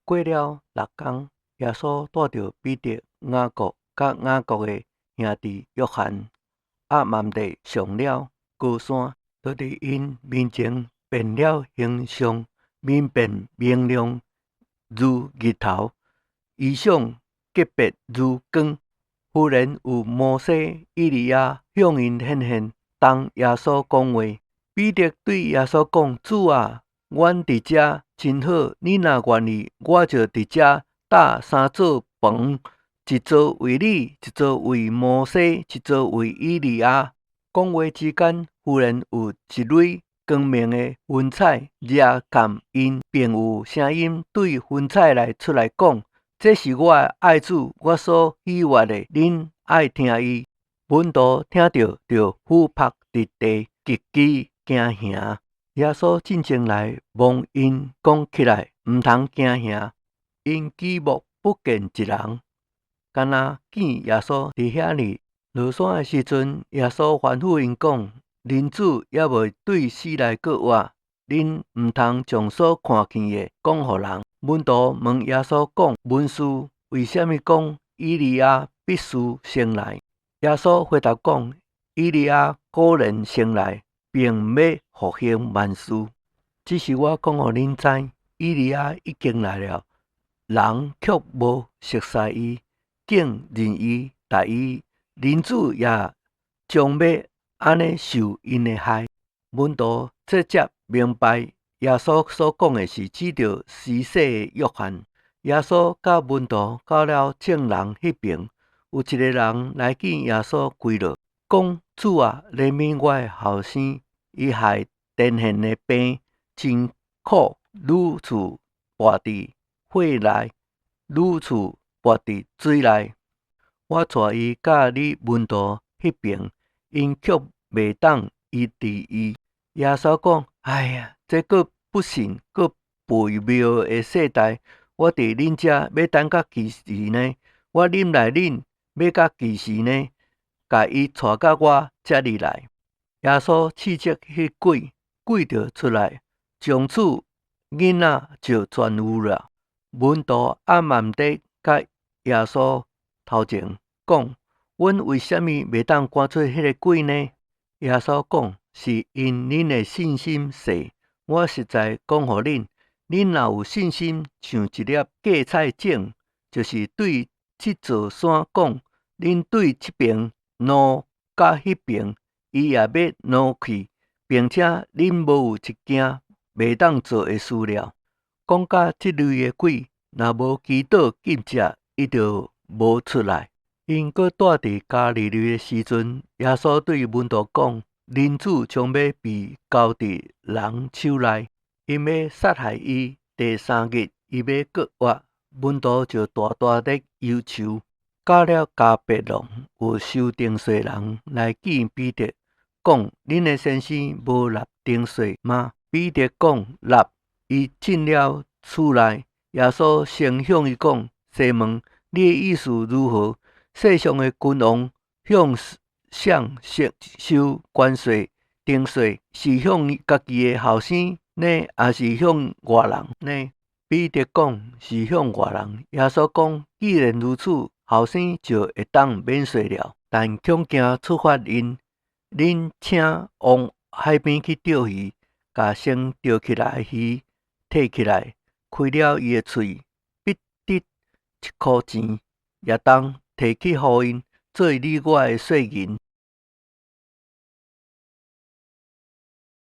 過了六工，耶穌帶著彼得、雅各佮雅各的兄弟約翰，亞孟地上了高山，就佇𪜶面前變了形象，面變明亮如日頭，衣裳潔白如光。忽然有摩西、以利亞向𪜶顯現，同耶穌講話。彼得對耶穌講：主啊，阮佇遮真好，你若願意，我就佇遮搭三座棚，一座為你，一座為摩西，一座為以利亞。講話之間，忽然有一縷光明的雲彩遮蓋𪜶，並有聲音對雲彩內出來講：這是我的愛子，我所喜悅的，恁愛聽伊。門徒聽著，就俯伏佇地，極其驚嚇。耶穌進前來摸𪜶，講起來，毋通驚嚇。𪜶舉目不見一人，干焦見耶穌佇遐爾。落山的時陣，耶穌吩咐𪜶講：人子猶未對死內閣活，恁毋通將所看見的講予人。門徒問耶穌講：文士為啥物講以利亞必須先來？耶穌回答講：以利亞果然先來，並欲復興萬事。只是我講予恁知，以利亞已經來了，人卻無熟似伊，竟任意待伊。人子也將欲按呢受𪜶的害。門徒這才明白耶穌所講的是指著施洗的約翰。耶穌佮門徒到了眾人彼爿，有一个人來見耶穌跪落，講：主啊，憐憫我的後生，伊害癲癇的病真苦，屢次跋佇火內，屢次跋佇水內。我帶伊到你門徒彼爿，𪜶卻袂當醫治伊。耶穌講：哎呀，這閣不信、閣悖謬的世代，我佇恁遮欲等到幾時呢？我忍耐恁欲到幾時呢？共伊帶到我遮裡來。耶穌斥責彼鬼，鬼就出來，從此囡仔就痊癒了。門徒暗暗地佮耶穌頭前講：阮為啥物袂當趕出彼个鬼呢？耶穌講：是因恁的信心細。我實在講予恁，恁若有信心，像一粒芥菜種，就是對這座山講：恁對這爿挪到彼爿，伊也欲挪去，並且恁無有一件袂當做的事了。講到這類的鬼，若無祈禱禁食，伊就無出來。𪜶閣蹛佇加利利的時陣，耶穌對門徒講：人子將欲被交佇人手內，𪜶欲殺害伊。第三日，伊欲閣活。門徒就大大的憂愁。到了迦百農，有收重稅人來見彼得，講：恁的先生無納重稅嗎？彼得講：納。伊進了厝內，耶穌先向伊講：西門，你的意思如何？世上的君王向誰收關稅、重稅，是向家己的後生呢，抑是向外人呢？彼得講：是向外人。耶穌講：既然如此，後生就會當免稅了。但恐驚處罰𪜶，恁請往海邊去釣魚，共先釣起來的魚提起來，開了伊的喙，必得一箍錢，也當提去予𪜶，做你我的稅銀。